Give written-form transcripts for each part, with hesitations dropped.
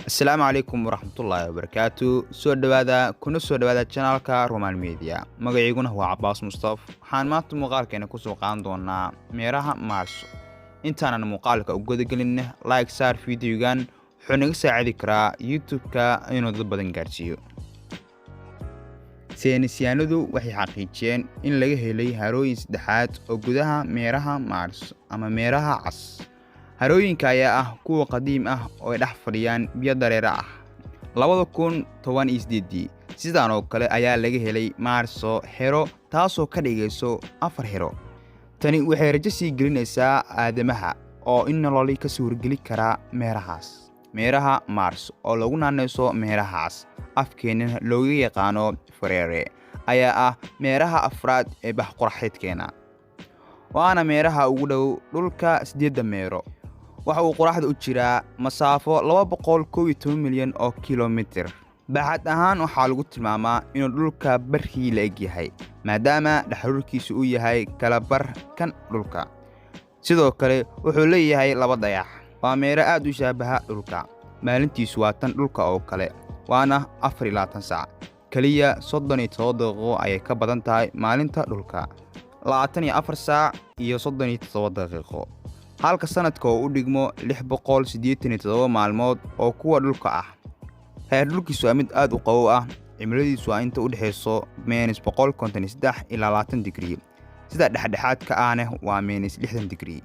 Asalaamu calaykum waraxmatullaahi wabarakaatu. Soo dhowaada, kuna soo dhowaada channelka Roman Media. Magaciiguna waa Cabaas Mustaf. Waxaan maanta muuqaalkeena kusoo qaadan doonaa meeraha Mars. Intaanan muuqaalka u gudagelin, like saar videogan, wuxuu naga saacidi karaa YouTube-ka inuu dad badan gaarsiiyo. Saynisyahanadu waxay xaqiijiyeen in laga helay harooyin saddexaad oo gudaha meeraha Mars ama meeraha cas. Harooyinka ayaa ah kuwa qadiim ah oo ay dhex fadhiyaan biyo dareere ah. 2018-dii sidan oo kale ayaa laga helay Maarso xero, taasoo ka dhigayso afar xero. Tani waxay rajo sii gelinaysaa aadamaha oo in nololi ka suurgeli karaa meerahaas. Meeraha Mars oo lagu naanayso meeraha cas, afkeenana looga yaqaano Fareere, ayaa ah meeraha afraad ee bax-qoraxeedkeena, waana meeraha ugu dhow dhulka sideedda meero. Waxa uu qoraxda u jiraa masaafo 211 milyan oo kilomitir. Baaxad ahaan waxaa lagu tilmaamaa inuu dhulka barkii la eg yahay, maadaama dhexrurkiisu uu yahay kala bar kan dhulka. Sidoo kale wuxuu leeyahay laba dayax. Waa meero aad u shaabaha dhulka. Maalintiisu waa tan dhulka oo kale, waana 24 saac. Keliya 37 daqiiqo ayay ka badan tahay maalinta dhulka, 24 saac iyo 37 daqiiqo, halka sanadka oo u dhigmo 687 maalmood oo kuwa dhulka ah. Heer dhulkiisu waa mid aad u qabow ah. Cimiladiisu waa inta u dhexayso -153 ilaa 20 digrii, sida dhexdhexaadka ahna waa -60 digrii.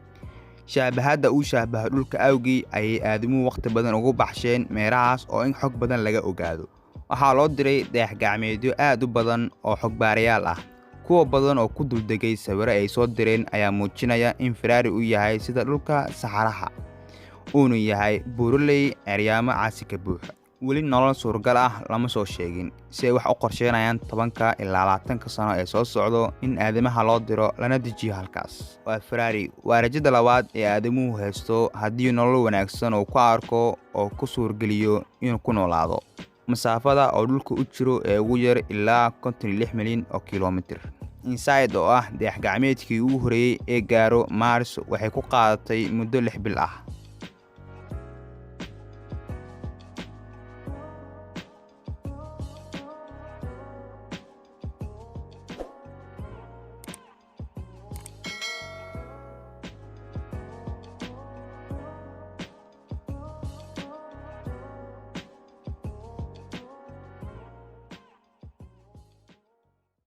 Shaabahadda uu shaabaho dhulka awgii ayay aadamuhu wakhti badan ugu baxsheen meerahaas oo in xog badan laga ogaado. Waxaa loo diray dayax gacmeedyo aad u badan oo xogbaarayaal ah. Kuwa badan oo ku duldegay sawiro ay soo direen ayaa muujinaya in Ferrari uu yahay sida dhulka saxaraha, uuna yahay buuraley ceeryaamo caasi ka buuxa. Weli nolol suuragal ah lama soo sheegin. Si ay wax u qorsheynayaan 10-ka ilaa 20-ka sano ee soo socdo in aadamaha loo diro lana dejiyo halkaas. Waa Ferrari, waa rajada labaad ee aadamuhu haysto haddii nolol wanaagsan uu ku arko oo ku suurgeliyo inuu ku noolaado masaafada oo dhulka u jiro ee ugu yar ilaa 56 milyan oo kilomitir. InSight oo ah dayax gacmeedkii ugu horeeyey ee gaaro Mars waxay ku qaadatay muddo 6 bil ah.